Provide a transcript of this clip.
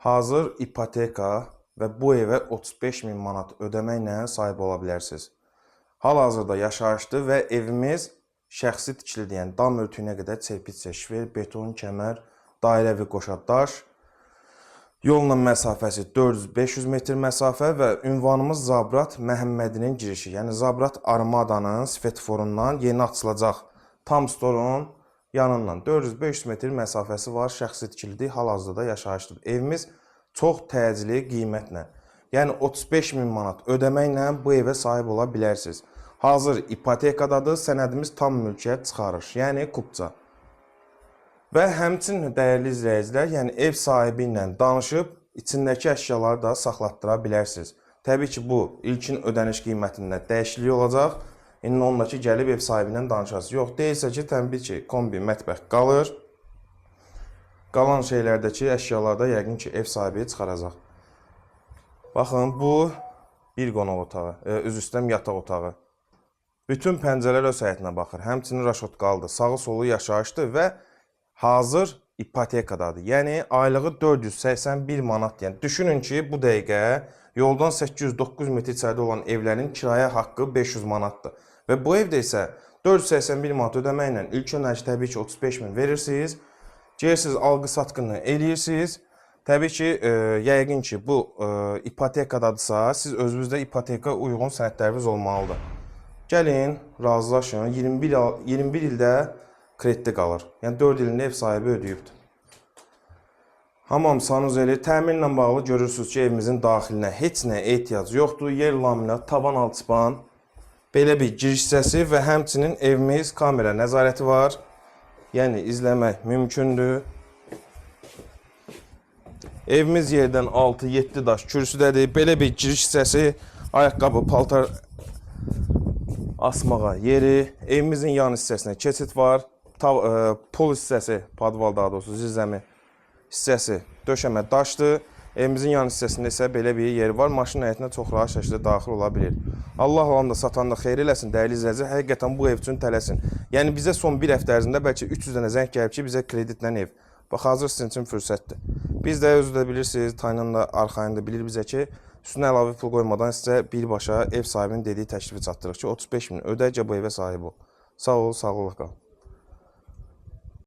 Hazır ipoteka və bu evə 35 min manat ödəməklə sahib ola bilərsiniz. Hal-hazırda yaşayışdır və evimiz şəxsi tikilidir. Yəni dam örtüyünə qədər çerpiç, şifer, beton, kəmər, dairəvi qoşa daş. Yolla məsafəsi 400-500 metr məsafə və ünvanımız Zabrat Məhəmmədinin girişi. Yəni Zabrat Armadanın svetforundan yeni açılacaq tam storun yanından 400-500 metr məsafəsi var. Şəxsi tikilidir, hal-hazırda yaşayışlıdır. Evimiz çox təcili qiymətlə, yəni 35 min manat ödəməklə bu evə sahib ola bilərsiniz. Hazır ipotekadadır, sənədimiz tam mülkiyyət çıxarış, yəni kupça. Və həmçinin dəyərli izləyicilər, yəni ev sahibi ilə danışıb içindəki əşyaları da saxlatdıra bilərsiniz. Təbii ki, bu ilkin ödəniş qiymətində dəyişiklik olacaq. İndi onunla ki, gəlib ev sahibi ilə danışasınız. Yox, deyilsə ki, təbii ki, kombi, mətbəx qalır. Qalan şeylərdəki əşyalarda yəqin ki, ev sahibi çıxaracaq. Baxın, bu bir qonaq otağı, üzr istəyirəm, yataq otağı. Bütün pəncərələr öz həyətinə baxır. Həmçinin raşotqalıdır, sağı solu yaşayışdır və hazır ipotekadadır. Yəni aylığı 481 manat. Yəni düşünün ki, bu dəqiqə yoldan 800-900 metr içəridə olan evlərin kirayə haqqı 500 manatdır. Və bu evdə isə 481 manat ödəməklə ilk ödəniş təbii ki 35 min verirsiniz. Gedirsiniz alqı-satqını eləyirsiniz. Təbii ki, yəqin ki, bu ipotekadadırsa, siz özünüzdə ipoteka uyğun sənədləriniz olmalıdır. Gəlin, razılaşın. 21 ildə kreditdə qalır. Yəni 4 ilində ev sahibi ödəyibdir. Hamam sanuzeli təmirlə bağlı görürsünüz ki, evimizin daxilinə heç nə ehtiyac yoxdur. Yer laminat, tavan alçıpan, belə bir giriş hissəsi və həmçinin evimiz kamera nəzarəti var. Yəni izləmək mümkündür. Evimiz yerdən 6-7 daş kürsüdədir. Belə bir giriş hissəsi, ayaqqabı, paltar asmağa yeri, evimizin yan hissəsinə keçid var. Pol hissəsi, podval daha doğrusu zirzəmi hissəsi döşəmə daşdır. Evimizin yan hissəsində isə belə bir yer var. Maşın həyətinə çox rahat şəkildə daxil ola bilir. Allah alan da satan da xeyir eləsin, dəyərli izləyicilər. Həqiqətən bu ev üçün tələsin. Yəni bizə son bir həftə ərzində bəlkə 300 dənə zəng gəlib ki, bizə kreditlə ev. Bax, hazır sizin üçün fürsətdir. Biz də özü də bilirsiniz, Taynan da arxayın da bilir bizə ki, üstünə əlavə pul qoymadan sizə birbaşa ev sahibinin dediyi təklifi çatdırırıq ki, 35 min ödəyicə bu evə sahib ol. Sağ ol, sağlıqla qal.